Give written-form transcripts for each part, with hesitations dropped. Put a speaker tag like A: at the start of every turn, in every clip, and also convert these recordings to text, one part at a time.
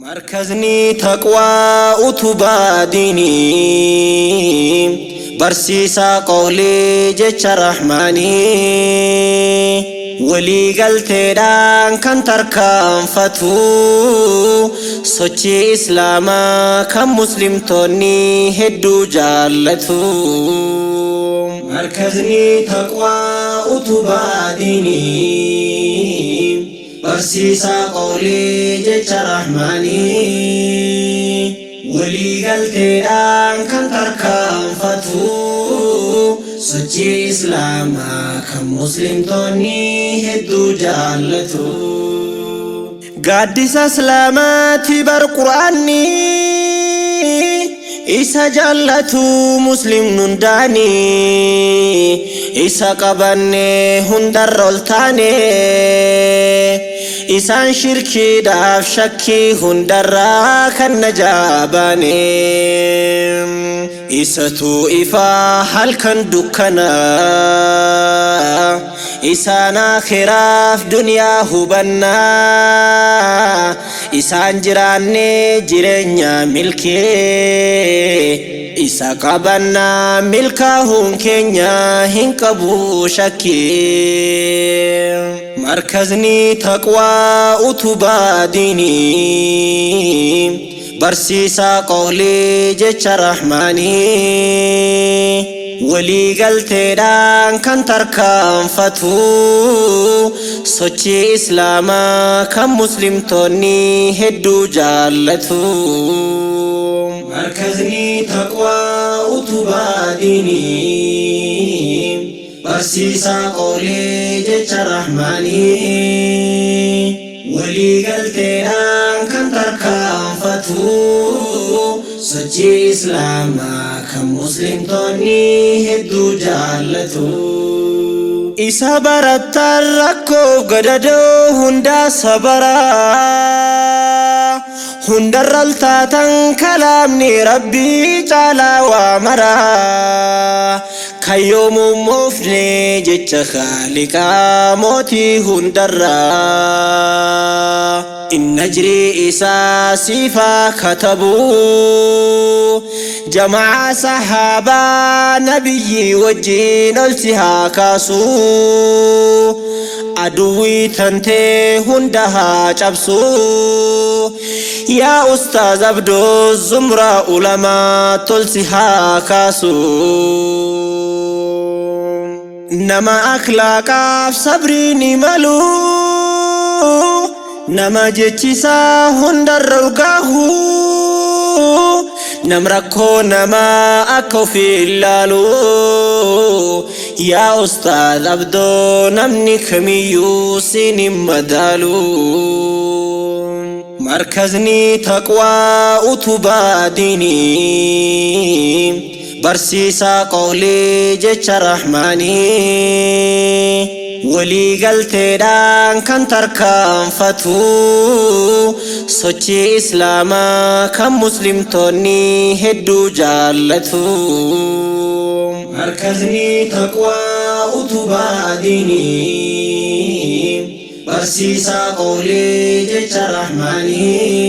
A: Markazni taqwaa utubaa diinii, barsiisaa qawlii jecha rahmaanii, walii galteedhaan kan tarkaanfatu, sochii islaamaa kan muslimtoonni hedduu jaallatu. Markazni taqwaa utubaa diinii, barsiisaa qawlii jecha rahmaanii, walii galteedhaan kan tarkaanfatu, sochii islaamaa kan muslimtoonni hedduu jaallatu. Gaaddisa islaamaati bar quraanni, isa jaallatu muslimni hundaanii, isa qabannee hundarra ol taane, isaan shirkiidhaaf shakkii hundarraa kan najaa baane. Isatu ifaa halkan dukkana, isaan akhiraaf duniyaa hubannaa, isaan jiraannee jireenya milkee, isa qabannaa milkaahuun keenya hin qabu shakkii. Markazni taqwaa utubaa diinii, barsiisaa qawlii jecha rahmaanii, walii galteedhaan kan tarkaanfatu, sochii islaamaa kan muslimtoonni hedduu jaallatu. Markazni taqwaa utubaa diinii, barsiisaa qawlii jecha rahmaanii, walii galteedhaan kan tarkaanfatu, sochii islaamaa kan muslimtoonni hedduu jaallatu. Isa barattaan rakkoo gadadoo hundaa sabaraa, hundarra ol taatan kalaamni rabbii caalaa waa maraa, kayyoomuun moofne jecha khaaliqaa mootii hundarraa. Inna jirii isaa siifaa katabuu, jamaa sahaabaa nabiyyi wajjiin ol si haa kaasuu, aduwwii tantee hunda haa cabsuu, yaa ustaaz Abdoo zumraa ulamaa tolsi haa kaasuu. Nama akhlaaqaaf sabriin imalu, nama jechisaa hundarra urgaahu, nam rakkoo namaa akka ofii ilaalu, yaa ustaaz Abdoo namni kamiyyuu siin hin madaalu. Markazni taqwaa utubaa diinii, barsiisaa qawlii jecha rahmaanii, walii galteedhaan kan tarkaanfatu, sochii islaamaa kan muslimtoonni hedduu jaallatu. Markazni taqwaa utubaa diinii, barsiisaa qawlii jecha rahmaanii,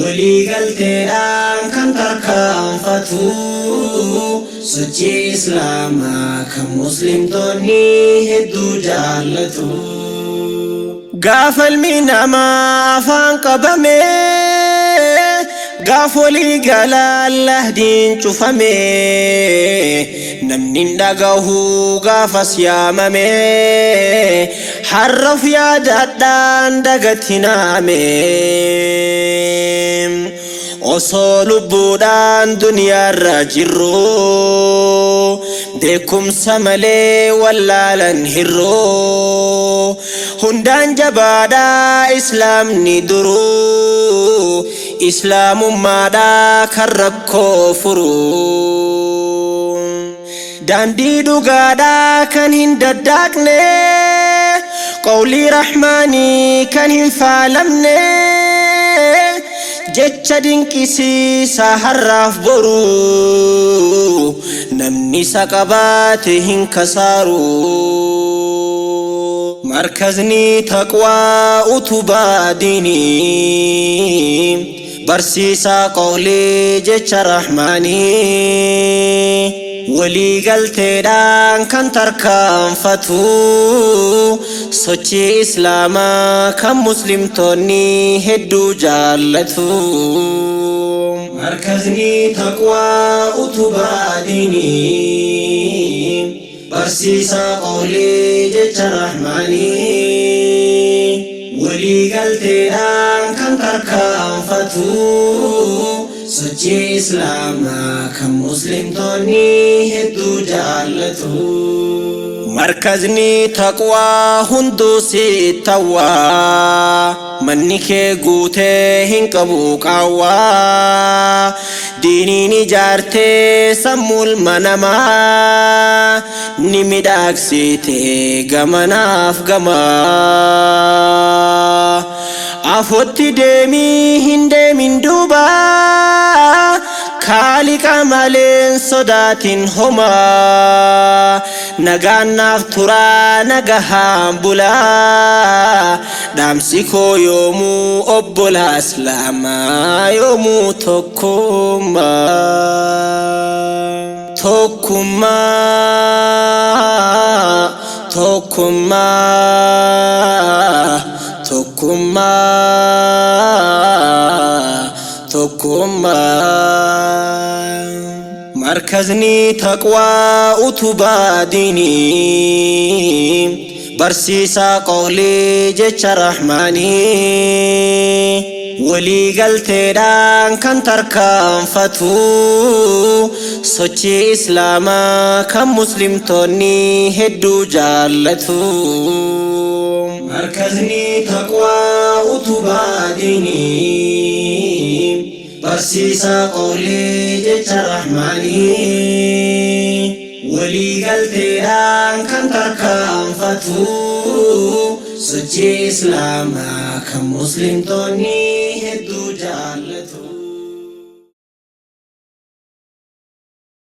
A: walii galteedhaan kan tarkaanfatu, sochii islaamaa kan muslimtoonni hedduu jaallatu. Gaafa ilmi namaa afaan qabame, gaaf walii galaan lahdiin cufame, namni hin dhagahu gaafas yaamame, har'af yaadadhaan dagatinaame. Osoo lubbuudhaan duniyaarra jirru, beekumsa malee wallaalan hirruu, hundaan jabaadhaa islaamni duruu, islaamummaadhaa kan rakkoo furu, daandii dhugaadhaa kan hin daddaaqne, qawlii rahmaanii kan hin faalamne, jecha dinqisiisaa har'aaf boru, namni isa qabaate hin kasaaru. Markazni taqwaa utubaa diinii, barsiisaa qawlii jecha rahmaanii, walii galteedhaan kan tarkaanfatu, sochii islaamaa kan muslimtoonni hedduu jaallatu. Markazni taqwaa utubaa diinii, barsiisaa qawlii jecha rahmaanii, walii galteedhaan kan tarkaanfatu, sochii islaamaa kan muslimtoonni hedduu jaallatu. Markazni taqwaa hunduu sittawwaa, manni kee guutee hin qabu qaawwaa, diiniin ijaartee sammuu ilma namaa ni midhaagsite gamanaaf gamaa. Afotti deemii hin deemin duuba, kaaliqa maleen sodaatin homaa. Nagaan naaf turaa, nagahaan bulaa, dhaamsi koo yoomuu obbolaa islaamaa yoomuu tokkummaa. Tokkummaa, tokkummaa, tokkummaa, tokkummaa. Markazni taqwaa utubaa diinii, barsiisaa qawlii jecha rahmaanii, walii galteedhaan kan tarkaanfatu, sochii islaamaa kan muslimtoonni hedduu jaallatu. Markazni taqwaa utubaa diinii, barsiisaa qawlii jecha rahmaanii, walii galteedhaan kan tarkaanfatu, sochii islaamaa kan muslimtoonni hedduu jaallatu.